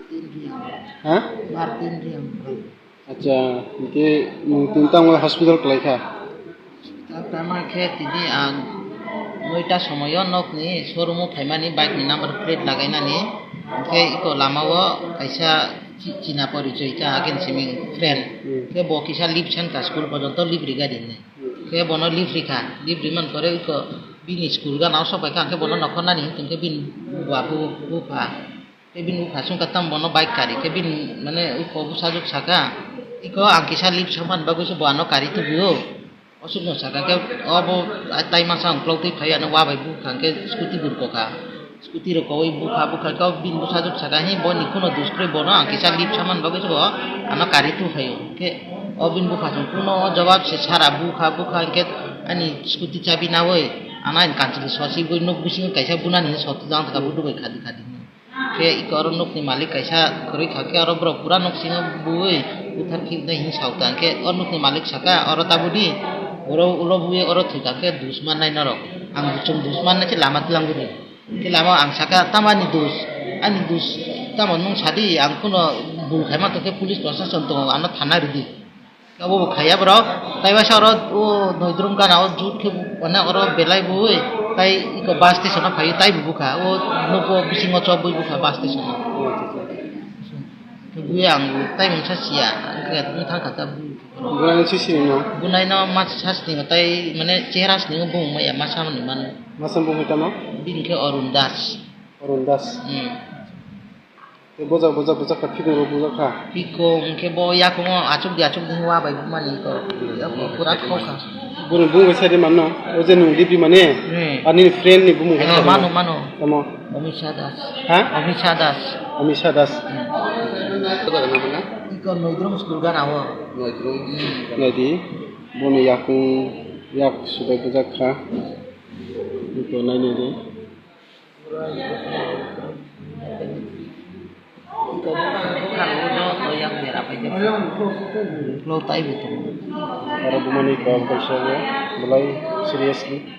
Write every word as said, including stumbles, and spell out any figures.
Ha? Martin Riang. Acha, hingke nwng tini tamo hospital kwlai kha? Tamo khe tini ang noita somoyo nokni showroom-o phaimani, bike-ni number plate lagainani. Hingke iko lamao kaisa chi-, china porichoi kha, hagen simi friend. Hmm. Khe bo kisa leave sankha, school porjonto leave rigadi hinwi. Khe bono leave rikha, leave rimani pore iko bini school gana o sok paikha, hingke bono nokhornani hwn tongkhe bini bua bu-, bupha. Tei bini bupha chwngkha tamo bono bike kari khe bini mane iko bwsajwk saka, iko ang kisa leave samani bagwi se bo ano kari tubio. Osukno saka khe obo tai masa uklok twi phai ano wabai bukha hwnkhe scooty burkokha. Scooty rok kowai bukha bukha khe bini bwsajwk saka, "Hi, bo ni kuno dus kwrwi, bono ang kisa leave samani bagwi se bo ano kari tu phaio." Hwnkhe o bini bupha chwng kuno jobab se sara bukha bukha hwnkhe ani scooty chabi nawi ano ani kanchwlwi sosigwi nuk bisingo kaisa bunani sotjak thaka bo dubai khadi khadi. Khe iko oro nukni malik kaisa kwrwi kha khe oro borok pura nuksingo bui buthar khibnai hinwi saukha. Hwnkhe o nukni malik saka, "Oro tabudi, oro ulo bui oro thwikha khe dus mannai norok. Ang chwng dus mannai se lama twlangwi rw." Khe lama ang saka, "Tamo ani dus? Ani dus tamo nwng sadi, ang kuno bul khaima tongkhe police prosason tongo, ano thana rwdi." Obo bo khaiya borok. Tai waisa oro o noidrum gana o jut khe mane oro belai bui tai iko bus station o phaiwi tai bo bukha. O nogo bisingo chobwi bukha bus station o. Khe bui ang tai mungsa siya, ang khe bung thangkha ta bui. Bunai no sisini no? Bunai no ma sasningo tai mane chehra sningo bung maya masa mani mano. Masa bung hai tamo? Bini khe Arun Das. Arun Das. Hmm. Tei bojak, bojak, bojak kha, phikung rok bojak kha. Phikung hwnkhe bo yakungo achukdi, achukdi hwnwi wabai bumani iko. Yakungo pura thokha. Boni bumung bai sadi manno, o je nwng dibri mane, hmm, ani friend ni bumung bai sadi mano, mano. Tamo? Omisha Das. Ha? Omisha Das. Omisha Das. Hmm. Iko Noidrum school gana o. Noidrum. Hmm. Naidi, boni yakung, yak subai bojak kha. Iko nainidi. Oro bumani kok kaisa o belai seriously.